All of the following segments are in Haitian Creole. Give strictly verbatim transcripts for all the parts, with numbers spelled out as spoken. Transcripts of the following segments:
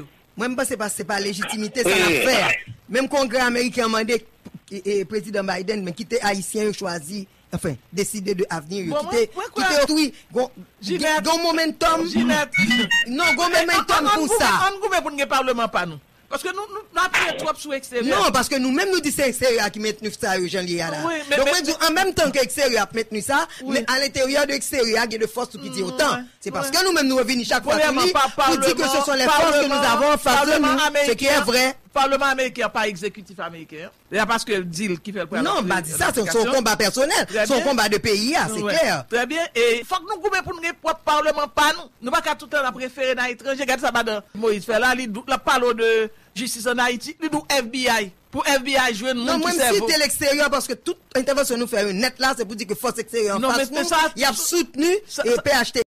yo. Mwen, m panse pa, se pa lejitimite sa n ap fè a. Menm Kongrè ameriken an mande e, e, Prezidan Biden, men kite Ayisyen yo chwazi, anfen, deside de avni yo. Bon, kite, mwen, mwen kwè kite, wi, gon, gen, gon momentum. Non, gon momentum pou sa. Ann goumen pou n gen palman pa nou. Paske nou, nou, nou apiye twòp sou eksteryè. Non, paske nou menm nou di se eksteryè a ki mentni sa yo jan l ye a la. Donk, mwen di w, an menm tan ke eksteryè ap mentni sa, men à l'intérieur de eksteryè a gen de fòs ki di otan. Se paske nou menm nou revini chak fwa fini pou di que ce sont les forces que nous avons en face de nous, ce qui est vrai. Palman ameriken an pa egzekitif ameriken an. Se pa paske l di l ki fè l pral. Non, m pa di sa, se yon konba pèsonèl, se yon konba de peyi a, se klè. Trè byen, e fòk nou goumen pou n gen pwòp palman pa nou. Nou pa ka tout tan n ap refere nan etranje. Gade sa madan Moïse fè la, li di w, l ap pale w de jistis ann Ayiti, li di w F B I. Pou F B I jwenn moun ki sèvo. Non, mwen m site leksteryè paske tout entèvansyon nou fè yo nèt la, se pou di ke fòs eksteryè an fas nou, y ap soutni e P H T K.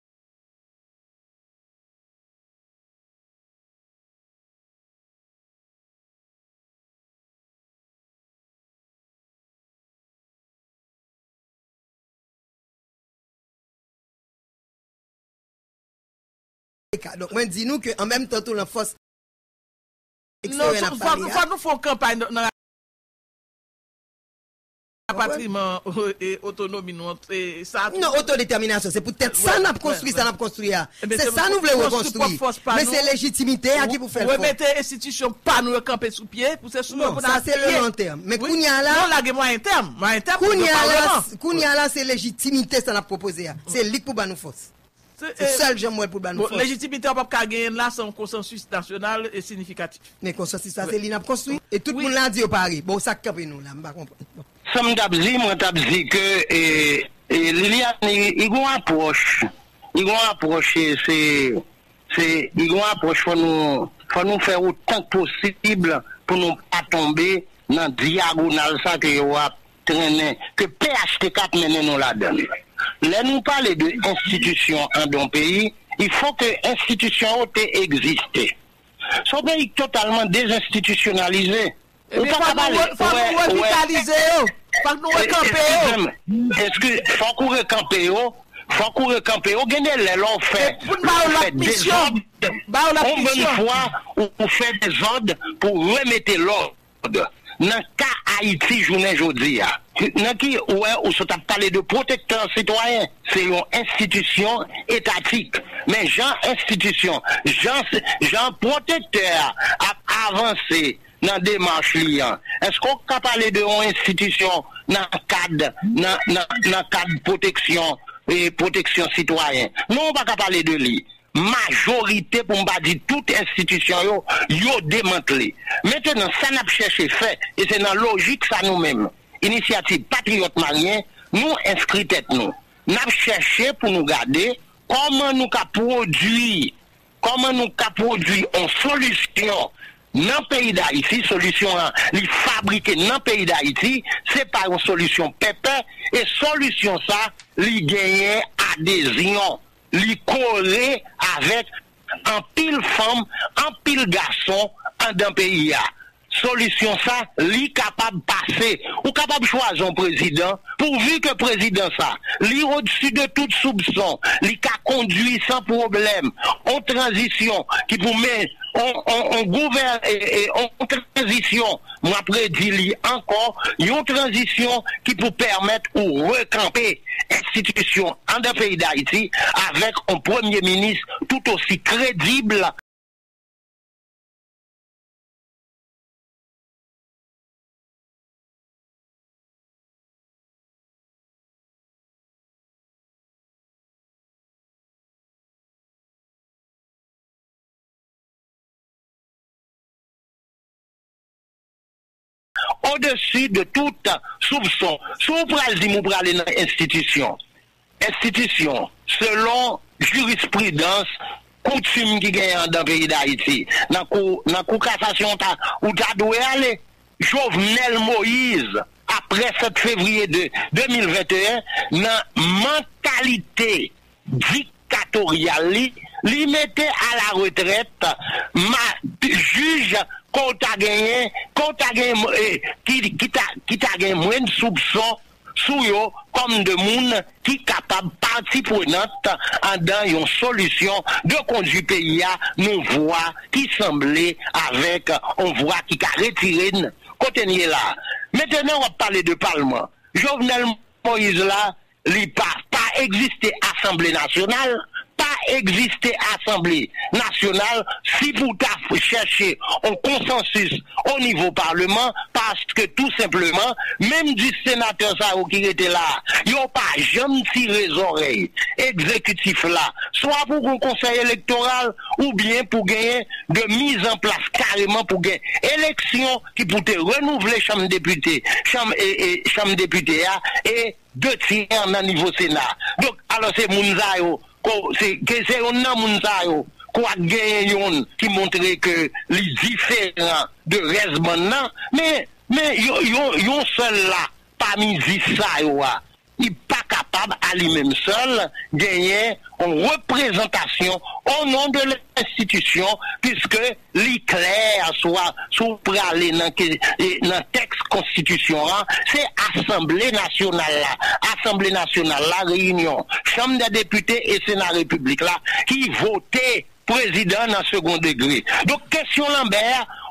Donk, mwen di nou ke an menm tan tou lan fòs eksteryè n ap pale a. Fòk nou fè yon kanpay nan, nan rapatriman, e, otonomi nou an, e, sa tou. Non, otodetèminasyon, se poutèt sa n ap konstwi sa n ap konstwi a. Se sa nou vle rekonstwi. Men se lejitimite a ki pou fè l fò. Remete enstitisyon pa nou yo kanpe sou pye, pou se sou yo pou n apiye. Non, sa se le long terme. Men kounye a la, non, lage mwayen tèm. Mwayen tèm, kounye a la, kounye a la, se lejitimite sa n ap pwopoze a. Se li k pou ban nou fòs. Se sèl jan m wè l pou l ba nou fòs. Lejitimite w p ap ka genyen l la san yon konsansis nasyonal e siyifikatif. Men konsansis la, se li n ap konstwi. E tout moun la di yo pare. Bon, sa k kanpe nou la, m pa konprann. Sa m t ap di, mwen t ap di ke, e, e, Liliane, li, li gon apwòch. Li gon apwòch, e, se, se, li gon apwòch, fò nou, fò nou fè otan k posib pou nou pa tonbe nan dyagonal sa ke yo ap trennen, ke P H T K ap mennen nou ladan l. Lè nou pale de enstitisyon anndan yon peyi, il faut que enstitisyon yo te egziste. Se yon peyi k totalman dezenstitisyonalize. Ou pa ka pale. Fòk nou revitalize yo. Fòk nou rekanpe yo. Eskize m. Eskize, fòk ou rekanpe yo. Fòk ou rekanpe yo. Gen de lè lè w fè, pou n ba yo lòt misyon. Ba yo lòt misyon. Konbyen fwa ou, ou fè dezòd pou remete lòd nan ka Ayiti jounen jodi a? Nan ki, ou wè, ou sot ap pale de pwotektè sitwayen. Se yon enstitisyon etatik. Men jan enstitisyon, jan, jan pwotektè a ap avanse nan demach li an, èske w ka pale de yon enstitisyon nan kad, nan, nan, nan kad pwoteksyon, e pwoteksyon sitwayen? Non, ou pa ka pale de li. Majorite, pou m pa di tout enstitisyon yo, yo demantle. Mentenan, sa n ap chèche fè, e se nan lojik sa nou menm, Inisyativ Patriyòt Malyen, nou enskri tèt nou. N ap chèche pou nou gade kòman nou ka pwodui, kòman nou ka pwodui yon solisyon nan peyi Dayiti. Solisyon an, li fabrike nan peyi Dayiti, se pa yon solisyon pèpè, e solisyon sa, li genyen adezyon, li kore avèk anpil fanm, anpil gason anndan peyi a. Solisyon sa, li kapab pase. Ou kapab chwazi yon prezidan, pouvi ke prezidan sa, li odsi de tout soupson, li ka kondui san pwoblèm yon tranzisyon ki pou men, yon, yon, yon gouvè-, e, e, yon tranzisyon, m ap redi li ankò, yon tranzisyon ki pou pèmèt ou rekanpe enstitisyon anndan peyi Dayiti avèk yon premye minis tout osi kredib. Odesi de tout soupson. Si w pral di m ou prale nan enstitisyon, enstitisyon, selon jirispridans, koutim ki genyen anndan peyi Dayiti, nan kou, nan kou kasasyon, ou ta, ou ta dwe ale. Jovenel Moïse, apre sèt fevriye de de mil venteyen, nan mantalite diktatoryal li, li mete a la retrèt ma-, jij ke w ta genyen, ke w ta genyen, eh, ki, ki ta, ki ta gen mwen soupson sou yo kòm de moun ki kapab pati prenant anndan yon solisyon de kondui peyi a, yon vwa ki sanble avèk yon vwa ki ka retire n kote n ye la. Mentenan, w ap pale de palman. Jovenel Moïse la, li pa, pa egziste Asanble Nasyonal, pa egziste Asanble Nasyonal, si pou ta chèche yon konsansis o nivo palman, paske tou senpleman, menm dis senatè sa yo ki rete la, yo pa janm tire zòrèy egzekitif la, swa pou gen konsèy elektoral, oubyen pou genyen de mizanplas kareman pou gen eleksyon ki pou te renouvle chanm depite, chanm, e, e, chanm depite a, e de tyè nan nivo Sena. Donk, alò se moun sa yo, ko, se, ke se youn nan moun sa yo, kwa genyen youn ki montre ke li diferan de rès bann nan, men, men yon, yon, yon sèl la pami dis sa yo a, li pa kapab a li menm sèl genyen yon reprezantasyon o non de lenstitisyon, piske li klè, swa si w prale nan ke, e, nan tèks konstitisyon an, se Asanble Nasyonal la. Asanble Nasyonal la, reyinyon Chanm dè Depite e Sena Repiblik la, ki vote prezidan nan segon degre. Donk, kesyon Lanbè,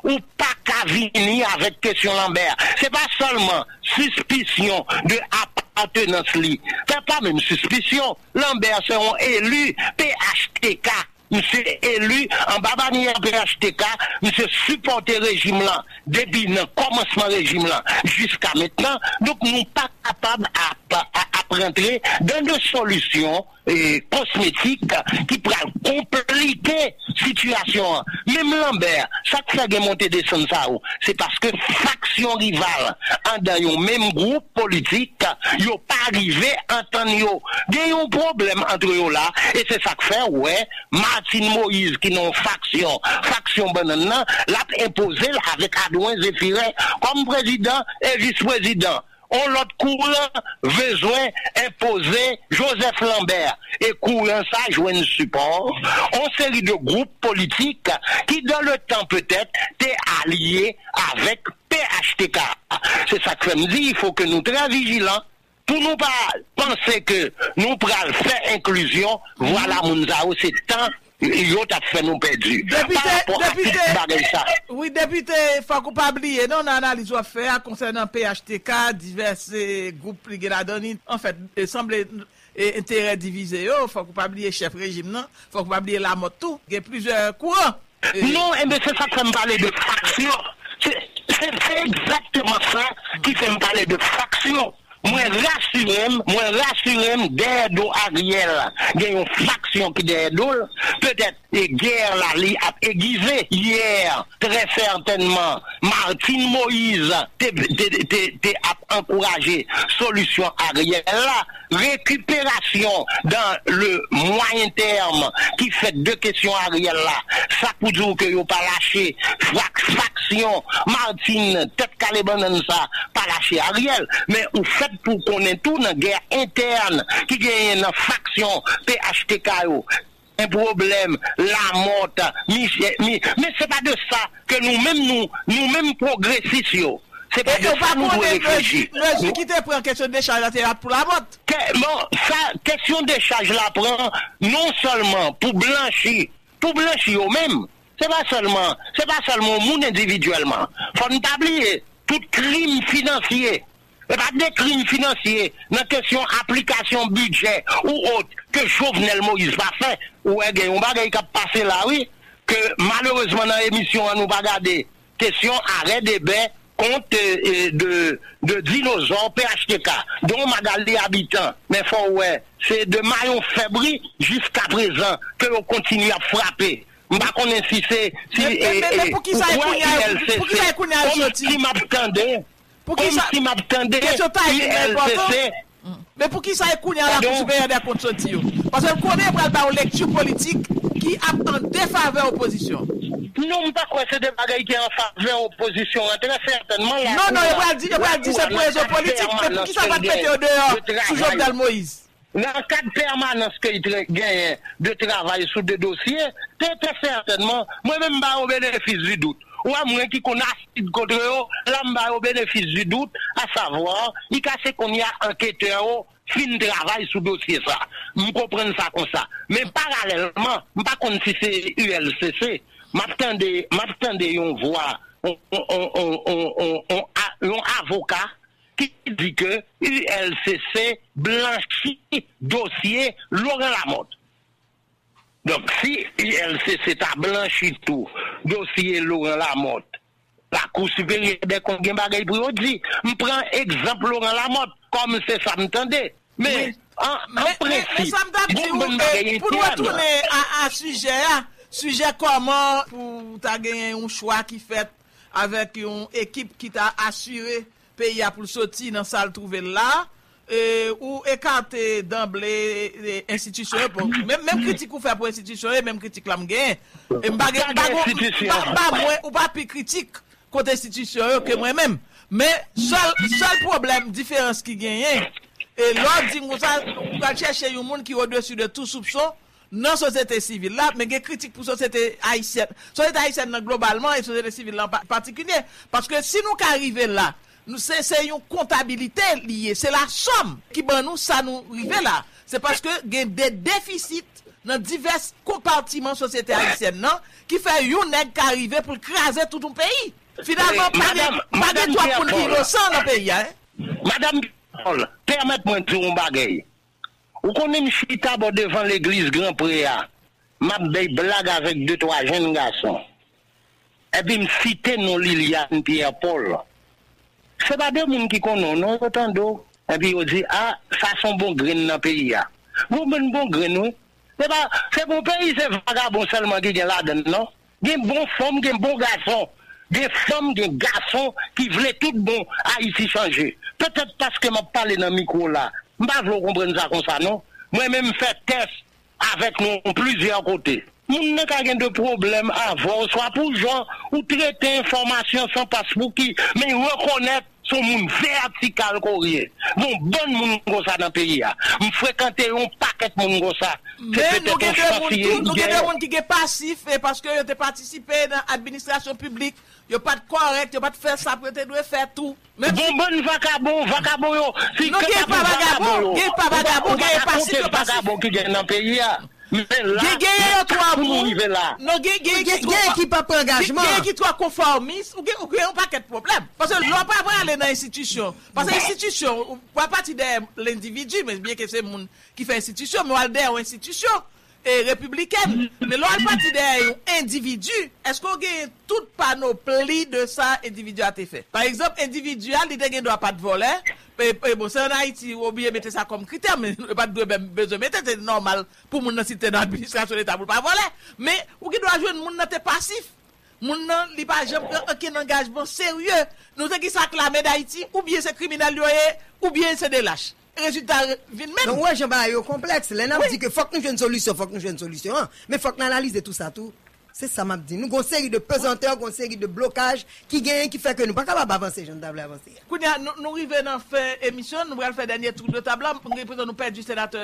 ou pa ka vini avèk kesyon Lanbè. Se pa sèlman sispisyon de apatenans li. Se pa menm sispisyon. Lanbè se yon eli P H T K. Misye eli anba banyè P H T K, misye sipòte rejim lan depi nan kòmansman rejim lan jiska mentnan. Donk, nou pa kapab ap, ap, ap rantre dan de solisyon, e, kosmetik ki pral konplike sitiyasyon an. Menm Lanbè, sa k fè gen monte desann sa yo, se paske faksyon rival anndan yon menm gwoup politik, yo pa rive antann yo. Gen yon pwoblèm ant yo la, e se sa k fè, ou wè, Martine Moïse, ki nan yon faksyon, faksyon bannann nan, l ap enpoze l avèk Adwen Zéphiré kòm prezidan e vis-prezidan. On lòt kouran bezwen enpoze Joseph Lambert. E kouran sa jwenn sipò on seri de gwoup politik ki, dans le temps peut-être, te aliye avèk P H T K. Se sa k fè m di, il faut que nou trè vijilan pou nou pa panse ke nou pral fè enklizyon, vwala, moun sa yo, se tan yo t ap fè nou pèdi. Pa rapò a tout bagay sa. Wi, depite, fòk ou pa bliye non, nan analiz w ap fè a konsènan P H T K, divès gwoup li gen ladan li, anfèt, sanble enterè divize yo, fòk ou pa bliye chèf rejim nan, fòk ou pa bliye Lamòt tou. Gen plizyè kouran. Non, enben se sa k fè m pale de faksyon. Se se se egzakteman sa ki fè m pale de faksyon. Mwen rasire m, mwen rasire m, dèyè do Ariel gen yon faksyon ki dèyè do l. Petèt e gè la li ap egize. Yè, trè sètènman, Martine Moïse te, te, te, te ap ankouraje solisyon Ariel la. Rekiperasyon dans le moyen terme ki fèt de kesyon Ariel la. Sa pou di w ke yo pa lache frak, faksyon Martine tèt kale bannann sa pa lache Ariel. Men ou fèt pou konnen tou nan gè entèn ki genyen nan faksyon P H T K yo. Gen pwoblèm Lamòt, Michel, mi, men se pa de sa ke nou menm nou, nou menm pwogresis yo. Se pa de sa nou dwe reflechi. Mezi ki te pran kesyon dechaj la te ap pou Lamòt. Bon, sa kesyon dechaj la pran non sèlman pou blanchi, pou blanchi yo menm. Se pa sèlman, se pa sèlman yon moun endividyèlman. Fò n pa bliye tout krim finansye. E pa de krim finansye nan kesyon aplikasyon bidjè ou ot ke Jovenel Moïse pa fè. Ou wè gen yon bagay k ap pase la wi, ke malerezman nan emisyon an nou pa gade. Kesyon arè debè kont de, de dinozò P H T K, dont Magali Habitant. Men fò w wè, se de mayon fèb wi jiskaprezan ke yo kontinye ap frape. M pa konnen si se, si, ou kwè U L C C, kòm si m ap tande, kòm si m ap tande U L C C. Men poukisa e kounye a la Kou Siperyè dè Kont soti yo? Paske m konnen yo pral ba yon lekti politik ki ap an defavè opozisyon. Non, m pa kwè se de bagay ki an favè opozisyon an, trè sètènman. Non, non, yo pral di, yo pral di se pou rezon politik, men poukisa yo pa t mete yo deyò sou Jovenel Moïse? Nan kad pèmanans ke l te genyen de travay sou de dosye, trè, trè sètènman, mwen menm m ba yo benefis di dout. Ou wè mwen ki konn asid kontre yo, la m ba yo benefis di dout, asavwa, li ka se kounye a anketè yo fin travay sou dosye sa. M konprann sa konsa. Men paralèlman, m pa konn si se U L C C, m ap tande, m ap tande yon vwa, yon, yon, yon, yon, yon, yon a- yon avoka ki di ke U L C C blanchi dosye Laurent Lamothe. Donk, si U L C C ta blanchi tou dosye Laurent Lamothe, Lakou Siperyè dè Kont gen bagay pou yo di. M pran egzanp Laurent Lamothe, kòm se sa m tande. Men, an, an prensip, gon bann bagay entèn. Pou nou retounen a, a sijè a, sijè kòman pou ta genyen yon chwa ki fèt avèk yon ekip ki ta asire peyi a pou l soti nan sa l twouve l la, e, ou ekate danble, e, enstitisyon yo. Bon, menm, menm kritik ou fè pou enstitisyon yo, e menm kritik la m genyen. E m pa gen, m pa gen, m pa, m pa mwen, ou pa pi kritik kont enstitisyon yo ke mwen menm. Men, sèl, sèl pwoblèm, diferans ki genyen, e lè w di m konsa, ou pral chèche yon moun ki odesi de tou soupson, nan sosyete sivil la, men gen kritik pou sosyete ayisyèn. Sosyete ayisyèn nan globalman e sosyete sivil la an pa- patikilye. Paske si nou ka rive la, nou se, se yon kontabilite li ye, se lasòm ki ban nou sa nou rive la. Se paske gen de defisit nan divès konpatiman sosyete ayisyèn nan ki fè yon nèg ka rive pou l kraze tout yon peyi. Finalman, pa gen, pa gen twòp moun ki inosan nan peyi a, en. Madanm Pierre Paul, pèmèt mwen di w yon bagay. Ou konnen m chita bò devan legliz Gran Pre a, m ap bay blag avèk de twa jenn gason. Epi m site non Liliane Pierre Paul. Se pa de moun ki konnen w non, yo tande w. Epi yo di, a, sa se yon bon grenn nan peyi a. Bon, bon, bon grenn, wi. Se pa, se bon peyi, se vagabon sèlman ki gen ladan l, non. Gen bon fanm, gen bon gason. Gen fanm, gen gason ki vle tout bon Ayiti chanje. Petèt paske m ap pale nan mikwo la, m pa vle w konprann sa konsa, non. Mwen menm, m fè tès avèk nou plizyè kote. Moun nan ka gen de pwoblèm avè w, swa pou jan ou trete enfòmasyon san paspouki, men rekonèt Se yon moun vètikal ke w ye. Gon bann moun konsa nan peyi a. M frekante yon pakèt moun konsa. Se petèt yon chans li genyen. Men nou gen de moun tou, nou gen de moun ki gen pasif, e paske yo te patisipe nan administrasyon piblik, yo pa t kòrèk, yo pa t fè sa pou yo te dwe fè tou. Menm si gon bann vakabon, vakabon yo, si yo pa vagabon, yo, gen pa vagabon, gen pasif, yo pasif. Vagabon ki gen nan peyi a. Men la, gen, gen yo twa moun, non, gen, gen ki twa, gen ki pa pran angajman, gen ki twa konfòmis, ou gen, ou gen yon pakèt pwoblèm. Paske lè w pa prale nan enstitisyon, paske enstitisyon, ou pa pati dèyè lendividi, men byen ke se moun ki fè enstitisyon, men w al dèyè yon enstitisyon e, repiblikèn. Men lè w al pati dèyè yon endividi, èske w genyen tout panopli de sa endividi a te fè? Pa egzanp, endividi a, li te gen dwa pa t vòlè. E, e bon, se ann Ayiti, w oblije mete sa kòm kritè, men yo pa t dwe menm bezwen mete, se nòmal pou moun nan, si l te nan administrasyon leta, pou l pa vòlè. Men, ou gen dwa jwenn moun nan te pasif. Moun nan, li pa janm pran okenn angajman serye. Nou te gen sa ak Lame d Ayiti, oubyen se kriminèl yo ye, oubyen se de lach. Rezilta vin menm. Donk, ou wè jan bagay yo konplèks. Lè n ap di ke fòk nou jwenn solisyon, fòk nou jwenn solisyon an. Men fòk n analize tou sa tou. Se sa m ap di. Nou gon seri de pezantè, gon seri de blokaj ki genyen ki fè ke nou pa kapab avanse jan n ta vle avanse a. Kounye a, nou, nou rive nan fen emisyon, nou pral fè dènye tou de tab la. M gen enpresyon nou pèdi senatè,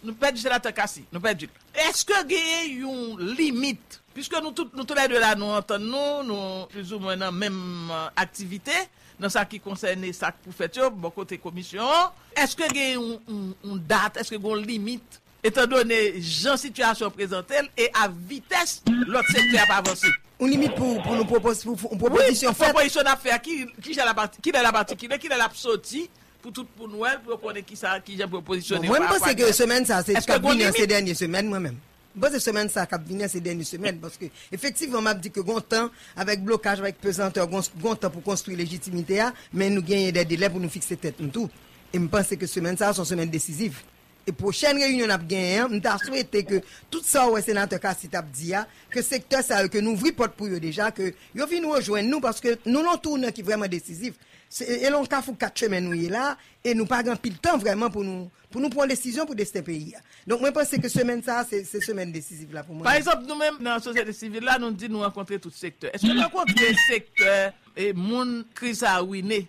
nou pèdi senatè Cassy, nou pèdi l. Èske genyen yon limit? Piske nou tout, nou toulède la, nou antann nou, nou plizoumwen nan menm, euh, aktivite, nan sa ki konsène sa k pou fèt yo, bò kote komisyon an. Èske gen yon, yon, yon dat, èske gen yon limit, etandone jan sitiyasyon an prezante l e a vitès lòt sektè ap avanse? Yon limit pou, pou nou pwopoz-, pou, pou yon pwopozisyon fèt? Wi, pwopozisyon n ap fè a, ki, ki jan l ap ati-, kilè l ap atikile, kilè l ap soti, pou tout moun wè l, pou yo konnen kisa, kijan pou yo pozisyone yo pa rapò a Dayal. Bon, mwen, mwen panse ke semèn sa, se k ap vini an, se dènye semèn, mwen menm. M panse semèn sa k ap vini an, se dènye semèn, paske, efektivman, m ap di ke gon tan, avèk blokaj, avèk pezantè, gon, gon tan pou konstwi lejitimite a, men nou genyen de delè pou nou fikse tèt nou tou. E m panse ke semèn sa, se yon semèn desiziv. E pwochèn reyinyon n ap genyen an, m ta swete ke tout sa w wè senatè Cassy t ap di a, ke sektè sa yo, ke nou ouvri pòt pou yo deja, ke yo vin rejwenn nou, paske nou nan yon tounan ki vrèman desizif. Se, e nan yon kafou kat chemen nou ye la, e nou pa gen anpil tan vrèman pou nou, pou nou pran yon desizyon pou desten peyi a. Donk, mwen panse ke semèn sa a, se, se semèn desiziv la pou mwen. Pa egzanp, nou menm nan sosyete sivil la, nou di nou rankontre tout sektè. Èske nou rankontre sektè, e, moun kriz sa a wine?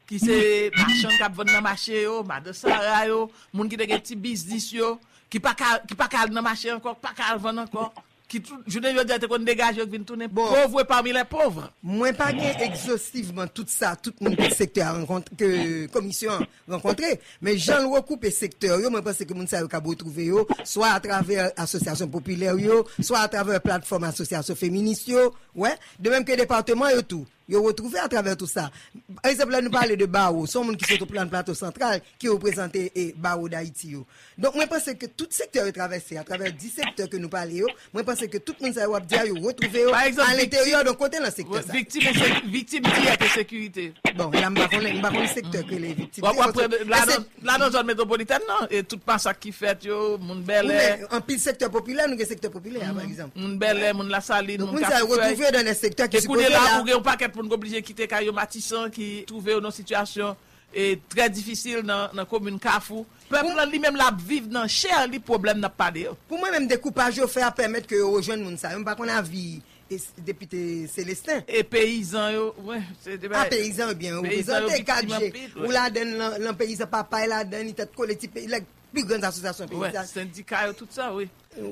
Ki se machann k ap vann nan mache yo, madan sara yo, moun ki te gen ti biznis yo, ki pa ka, ki pa ka al nan mache ankò, ki pa ka al vann ankò, ki tout jounen jodi a te konn degaje yo, ki vin tounen pov e pami lè pov. Mwen pa gen egzostivman tout sa, tout moun ke sektè a rankontre, ke komisyon an rankontre, men jan l rekoupe sektè yo, mwen panse ke moun sa yo kab retwouve yo, swa atravè asosyasyon popilè yo, swa atravè platfòm asosyasyon feminis yo, wè, de menm ke depatman yo tou. Yo retwouve atravè tou sa. Pa egzanp, lè nou pale de Bawo, se yon moun ki sot Oplann Plato Santral, ki reprezante, e, Bawo Dayiti yo. Donk, mwen panse ke tout sektè yo travèse, atravè dis sektè ke nou pale yo, mwen panse ke tout moun sa yo w ap di a, yo retwouve yo a lenteryè de kote nan sektè sa. Pa egzanp, viktim, viktim ense-, viktim dirèk ensekirite. Bon, la, m pa konnen, m pa konnen sektè ke le viktim. W ap, w ap pran la nan, la nan zòn metwopolitèn nan, e tout masak ki fèt yo, moun Bèlè. Wi, men anpil sektè popilè, nou gen sektè popilè a, pa egzanp. Moun Bèlè, moun Lasalin, moun Kafou Fèy. Donk, moun sa yo retwouve yo nan lè sektè ki se kote la. E kounye a, ou gen yon pakèt moun k oblije kite kay yo Matisan, ki twouve yo nan sitiyasyon, e, trè difisil nan, nan komin Kafou. Pèp lan, li menm, l ap viv nan chè li pwoblèm n ap pale yo. Pou mwen menm, dekoupaj yo fè a pèmèt ke yo rejwenn moun sa yo. M pa konn avi e s-, depite Célestin. E peyizan yo, wi, se te... A, peyizan yo byen reprezante, kat je, ou ladann, lan, lan peyizan, Papay ladann, li tèt kole, ti peyi, lè pi grann asosyasyon peyizan. Wi, sendika yo, tout sa, wi.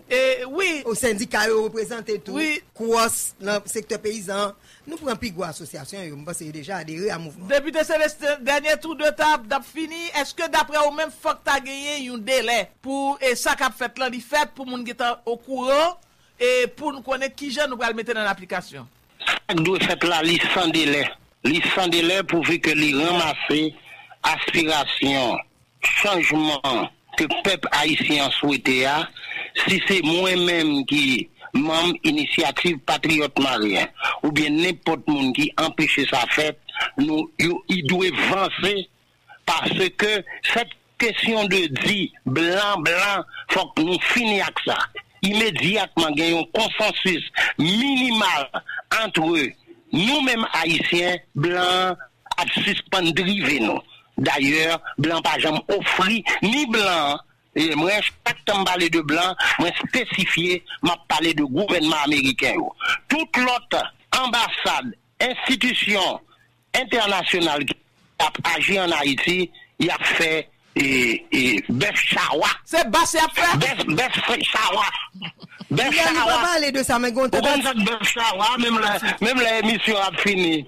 E, wi. O, sendika yo reprezante tou. Wi. Kwòs, nan sektè peyizan, nou pran pi gwo asosyasyon yo, m panse yo deja adere a mouvman. Depite Célestin, dènye tou de tab, n ap fini. Èske, daprè ou menm, fòk ta genyen yon delè pou, e, sa k ap fèt lan, li fèt, pou moun gentan okouran, e pou n konnen kijan nou pral mete l an aplikasyon? Sa k dwe fèt la, li san delè. Li san delè pouvi ke li ranmase aspirasyon, chanjman ke pèp ayisyen an swete a. Si se mwen menm ki manm Inisyativ Patriyòt Maryen, oubyen nenpòt moun ki anpeche sa fèt, nou, yo, i dwe vanse. Paske sèt kesyon de di blan, blan, fòk nou fini ak sa. Imedyatman gen yon konsansis minimal antre nou menm Ayisyen, blan an ap sispann drive nou. Dayè, blan an pa janm ofri ni blan an, e mwen, chak tan m pale de blan, mwen espesifye, m ap pale de gouvènman ameriken yo. Tout lòt anbasad, enstitisyon entènasyonal ki ap aji ann Ayiti, y ap fè e, e, bèf chawa. Se bas y ap fè? Bèf, bèf chawa. Bèf chawa. Liliane pa pale de sa, men gen yon tentative. Ou konn sa k bèf chawa, menm lè, menm lè emisyon ap fini.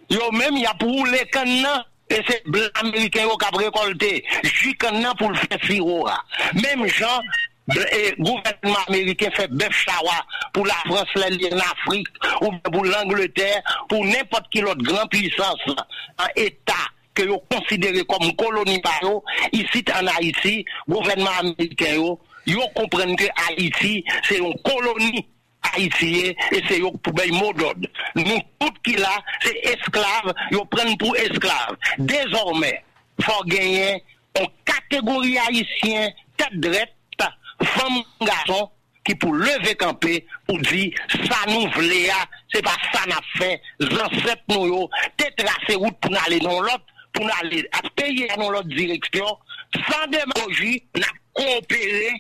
Yo menm, y ap woule kann nan, e se blan ameriken yo k ap rekòlte ji kann nan pou l fè siwo a. Menm jan, e, gouvènman ameriken fè bèf chawa pou Lafrans lè li ann Afrik, oubyen pou Langletè, pou nenpòt ki lòt gran pwisans nan eta ke yo konsidere kòm koloni pa yo, isit ann Ayiti, gouvènman ameriken yo, yo konprann ke Ayiti se yon koloni Ayiti ye, e se yo k pou bay modòd. Nou tout ki la, se esklav, yo pran n pou esklav. Dezòmè, fò genyen yon kategori Ayisyen tèt drèt, fanm, gason, ki pou leve kanpe pou di sa nou vle a, se pa sa n ap fè. Zansèt nou yo te trase wout pou n ale nan yon lòt, pou n ale ak peyi a nan yon lòt direksyon. San demagoji, n ap koopere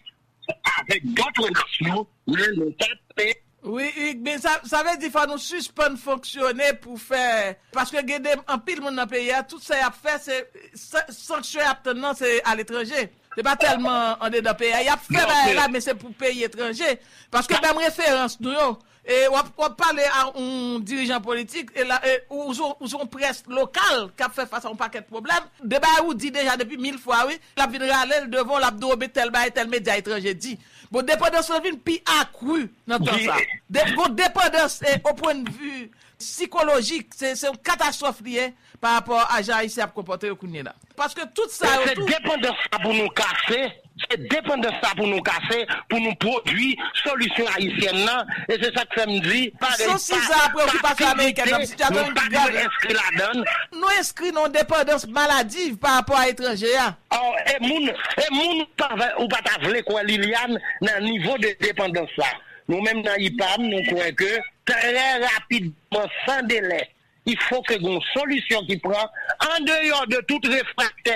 avèk dòt nasyon, men nou pa pe. Wi, Hugues, men sa, sa vle di fò nou sispann fonksyone pou fè, paske gen de, anpil moun nan peyi a, tout sa y ap fè, se sa- sanksyon y ap tann nan, se aletranje. Se pa tèlman andedan peyi a. Y ap fè bagay la, men se pou peyi etranje. Paske menm referans nou yo, e w ap, w ap pale a yon dirijan politik, e la, e, ou, ou, se yon- ou se yon près lokal k ap fè fas a yon pakèt pwoblèm. De bagay ou di deja depi mil fwa, wi. L ap vin rale l devan w, l ap di w, men tèl bagay, tèl medya etranje di. Bon, depandans lan vin pi akri nan tan sa. De, gon depandans, e, o pwennvi sikolojik, se, se yon katastwòf li ye pa rapò a jan Ayisyen ap konpòte yo kounye la. Paske tout sa yo tou. Se depandans sa pou nou kase. Se depandans sa pou nou kase, pou nou pwodui solisyon ayisyèn nan. E se sa k fè m di, parèy. Sou size a, preokipasyon amerikèn nan, sitiyasyon li pi grav. Nou pa dwe enskri ladan l. Nou enskri nan yon depandans maladiv pa rapò a etranje a. Ò, e moun, e moun ou pa, ou pa ta vle kwè, Liliane, nan nivo de depandans sa. Nou menm nan IPAM, nou kwè ke trè rapidman, san delè, il faut que gen yon solisyon ki pran andeyò de tout refraktè,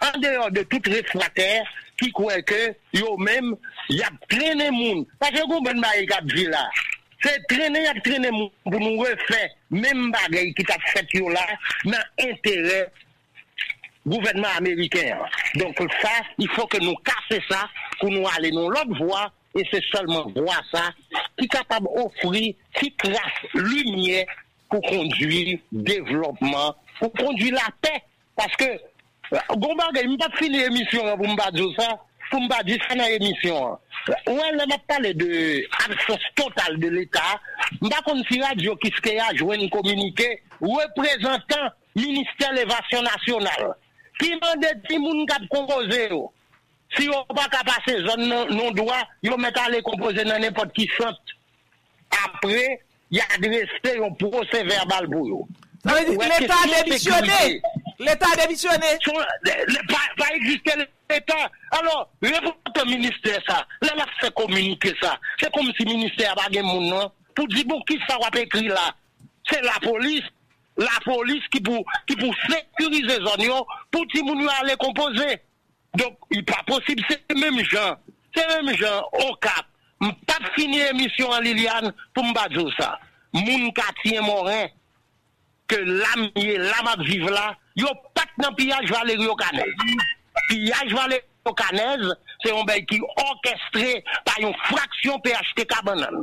andeyò de tout refraktè ki kwè ke yo menm, y ap trennen moun. Paske gen yon bann bagay k ap di la. Se trennen y ap trennen moun pou nou refè menm bagay ki t ap fèt yo la nan enterè gouvènman ameriken an. Donk sa, il faut que nou kase sa pou nou ale nan lòt vwa, e se sèlman vwa sa ki kapab ofri ti kras limyè pou kondui devlòpman, pou kondui lapè. Paske, gon bagay, m p ap fini emisyon an pou m pa di w sa, pou m pa di sa nan emisyon an. Ou wè, lè m ap pale de absans total de Leta, m pa konn si radyo Kiskeya jwenn kominike reprezantan ministè levasyon nasyonal ki mande timoun k ap konpoze yo, si yo pa ka pase zòn non, non dwa, yo mèt ale konpoze nan nenpòt ki sant. Apre, y adrese yon pwosè vèbal pou yo. Sa vle di Leta demisyone. Leta demisyone. Pa, pa egziste Leta. Alò, reprezantan ministè sa, lè l ap fè kominike sa, se kòmsi ministè a pa gen moun non. Pou di, bon, kisa w ap ekri la? Se lapolis, lapolis ki pou, ki pou sekirize zòn yo, pou timoun yo ale konpoze. Donk, li pa posib, se menm jan, se menm jan, Okap. M p ap fini emisyon an, Liliane, pou m pa di w sa. Moun katye Moren, ke la m ye, la m ap viv la, yo pa t nan piyaj Valerio Canez. Piyaj Valerio Canez, se yon bèy ki òkèstre pa yon fraksyon P H T K Bannann.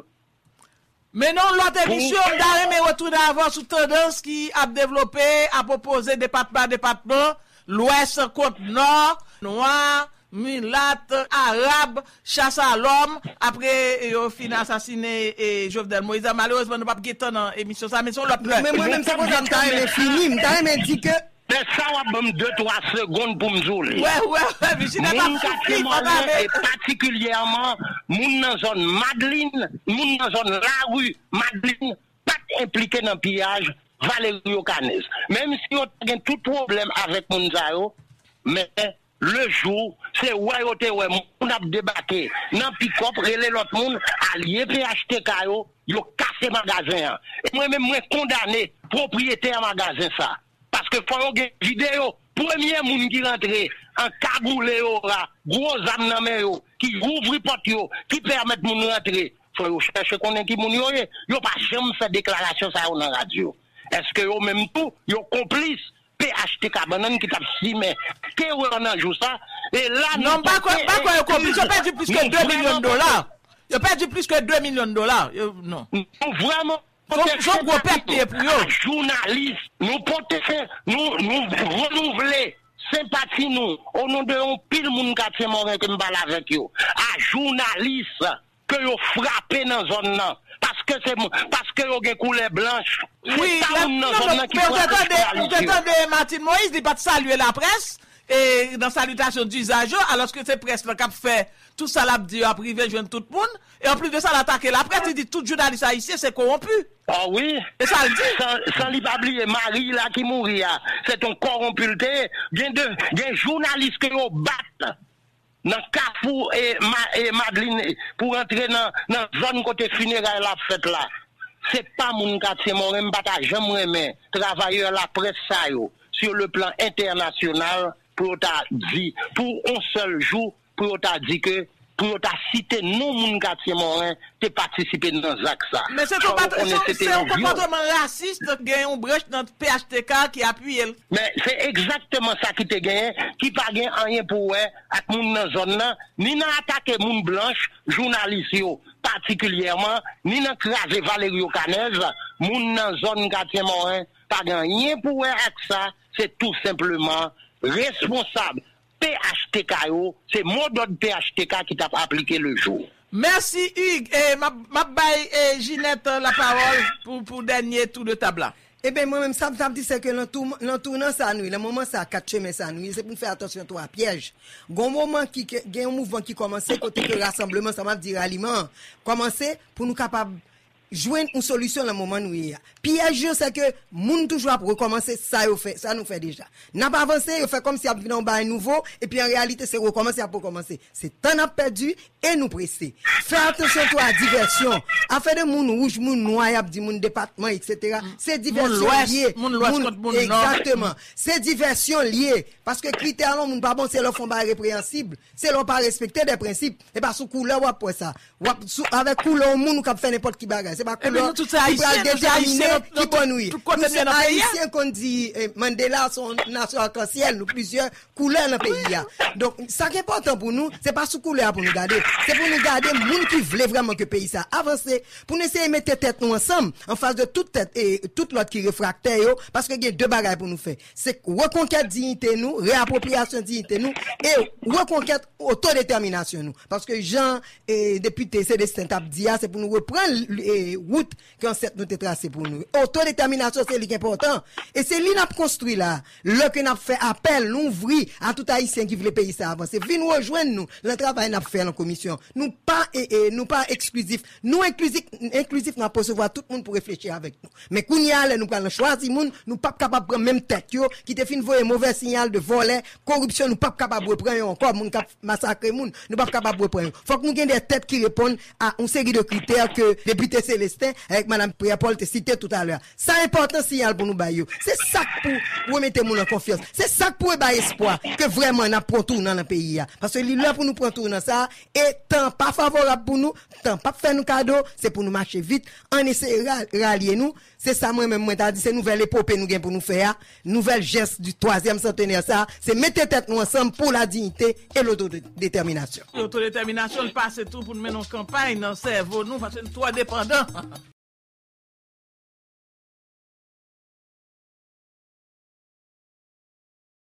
Men nan yon lòt emisyon, m ta renmen retounen avè w sou tandans ki ap devlope, ap opoze depatman a depatman, Lwès kont Nò, nwa, milat, arab, chas a lòm, apre yo fin asasine e Jovenel Moïse. Malerezman, nou p ap gen tan nan emisyon sa, men se yon lòt lè. Men mwen menm, se konsa m ta renmen fini. M ta renmen di ke Men sa w ap ban m de twa segonn pou m di w li. Wè, wè, wè, Mijinèt ap soufri, fò ta vle. E patikilyèman, moun nan zòn Madlin, moun nan zòn lari Madlin, pa t enplike nan piyaj Valerio Canez. Menm si yo te gen tout pwoblèm avèk moun sa yo, men lejou, se wè yo te wè moun ap debake nan pikòp, rele lòt moun, alye P H T K yo, yo kase magazen an. E mwen menm, mwen kondane pwopriyetè magazen sa. Paske fò yo gen videyo. Premye moun ki rantre an kagoule yo a, gwo zam nan men yo, ki ouvri pòt yo, ki pèmèt moun rantre, fò yo chèche konnen ki moun yo ye. Yo pa janm fè deklarasyon sa yo nan radyo. Èske yo menm tou, yo konplis P H T K bannann ki t ap simen terè nan jou sa. E la, non, m pa kwè, m pa kwè yo konplis. Yo pèdi plis ke de milyon dola. Yo pèdi plis ke de milyon dola. Yo, non. Nou vrèman pote senpati nou a jounalis. Nou pote sen-, nou, nou renouvle senpati nou o non de yon pil moun Katye Moren ke m pale avèk yo. A jounalis ke yo frape nan zòn nan. Paske se, paske yo gen koulè blanch. Se pa moun nan zòn nan ki frape jounalis yo. Wi, ou te tande Martine Moïse, li pa t salye laprès, e nan salitasyon dizaj yo, alòske se près lan k ap fè tout sa l ap di yo ap rive jwenn tout moun. E anplis de sa, l atake laprès, li di tout jounalis ayisyen se kowonpi. Ah wi. E sa l di. San, san li pa bliye mari la ki mouri a, se t on kowonpi l te ye. Gen de, gen jounalis ke yo bat nan Kafou e, Ma-, e Madlin pou rantre nan, nan zòn kote fineray la ap fèt la. Se pa moun Katye Moren, m pa ta janm renmen travayè laprès sa yo, sur le plan international, pou yo ta di, pou on sèl jou, pou yo ta di ke, pou yo ta site non moun Katye Moren te patisipe nan zak sa. Men se yon, se yon konpòtman rasis, gen yon branch nan P H T K ki apiye l. Men se egzakteman sa ki te genyen, ki pa gen anyen pou wè ak moun nan zòn nan, ni nan atake moun blanch, jounalis yo patikilyèman, ni nan kraze Valerio Canez, moun nan zòn Katye Moren pa gen anyen pou wè ak sa, se tou senpleman responsab P H T K yo, se modòd P H T K ki t ap aplike le jou. Mèsi, Hugues. E, m ap, m ap bay, e, Ginette, e, lapawòl pou, pou dènye tou de tab la. Eben, mwen menm, sa m t ap di, se ke nan tou-, nan tounan sa nou ye, nan moman sa, kat chemen sa nou ye, se pou n fè atansyon tou a pyèj. Gon moman ki, ke, gen yon mouvman ki kòmanse, kote ke rasanbleman, sa m ap di raliman an, kòmanse pou nou kapab jwenn yon solisyon nan moman nou ye a. Pyèj yo, se ke moun toujou ap rekòmanse sa yo fè, sa nou fè deja. N ap avanse, yo fè kòmsi y ap vin nan yon bagay nouvo, epi an reyalite, se rekòmanse, y ap rekòmanse. Se tan n ap pèdi, e nou prese. Fè atansyon tou a divèsyon. Afè de moun wouj, moun nwa, y ap di moun depatman, etsetera. Se divèsyon l ye. Moun lwès kont moun nò. Egzakteman. Se divèsyon l ye. Paske kritè lè yon moun pa bon, se lè w fè yon bagay repreyansib, se lè w pa respekte de prensip. E pa sou koulè w ap wè sa. W ap sou, avèk koulè yon moun ou kab fè nenpòt ki bagay. Se pa koulè ki pral detèmine ki bò nou ye. Nou se Ayisyen, konn di, eh, Mandela se yon nasyon akansyèl, nou plizyè koulè nan peyi a. Donk, sa ki enpòtan pou nou, se pa sou koulè a pou nou gade. Se pou nou gade moun ki vle vrèman ke peyi sa avanse, pou nou eseye mete tèt nou ansanm, anfas de tout tèt, e tout lòt ki refraktè yo, paske gen de bagay pou nou fè. Se rekonkèt diyite nou, reapwopriyasyon diyite nou, e rekonkèt otodetèminasyon nou. Paske jan, e, depite Célestin t ap di a, se pou nou reprann, e, wout ke ansèt nou te trase pou nou. Otodetèminasyon, se li ki enpòtan. E se li n ap konstwi la. Lè ke n ap fè apèl, nou ouvri a tout Ayisyen ki vle peyi sa avanse. Vin rejwenn nou nan travay n ap fè nan komisyon. Nou pa, e, e, nou pa eksklizif. Nou enklizif, enklizif, n ap resevwa tout moun pou reflechi avèk nou. Men kounye a, lè nou pral nan chwazi moun, nou p ap kapab pran menm tèt yo ki te fin voye movè siyal de vòlè, koripsyon, nou p ap kapab repran yo ankò, moun k ap masakre moun, nou p ap kapab repran yo. Fòk nou gen de tèt ki reponn a yon seri de kritè ke depite Célestin avèk madanm Pierre Paul te site toutalè a. Sa enpòtan siyal pou nou bay yo. Se sa k pou remete moun an konfyans. Se sa k pou bay espwa ke vrèman n ap pran tounant nan peyi a. Paske li lè pou nou pran tounant sa a, e tan pa favorab pou nou, tan p ap fè nou kado, se pou nou mache vit, ann eseye ra-, ralye nou. Se sa mwen menm mwen ta di, se nouvèl epope nou gen pou nou fè a, nouvèl jès di twazyèm santenè sa, se mete tèt nou ansanm pou la dignité et l'autodétermination. Otodetèminasyon, l pase tou pou n mennen yon kanpay nan sèvo nou, paske n twò depandan.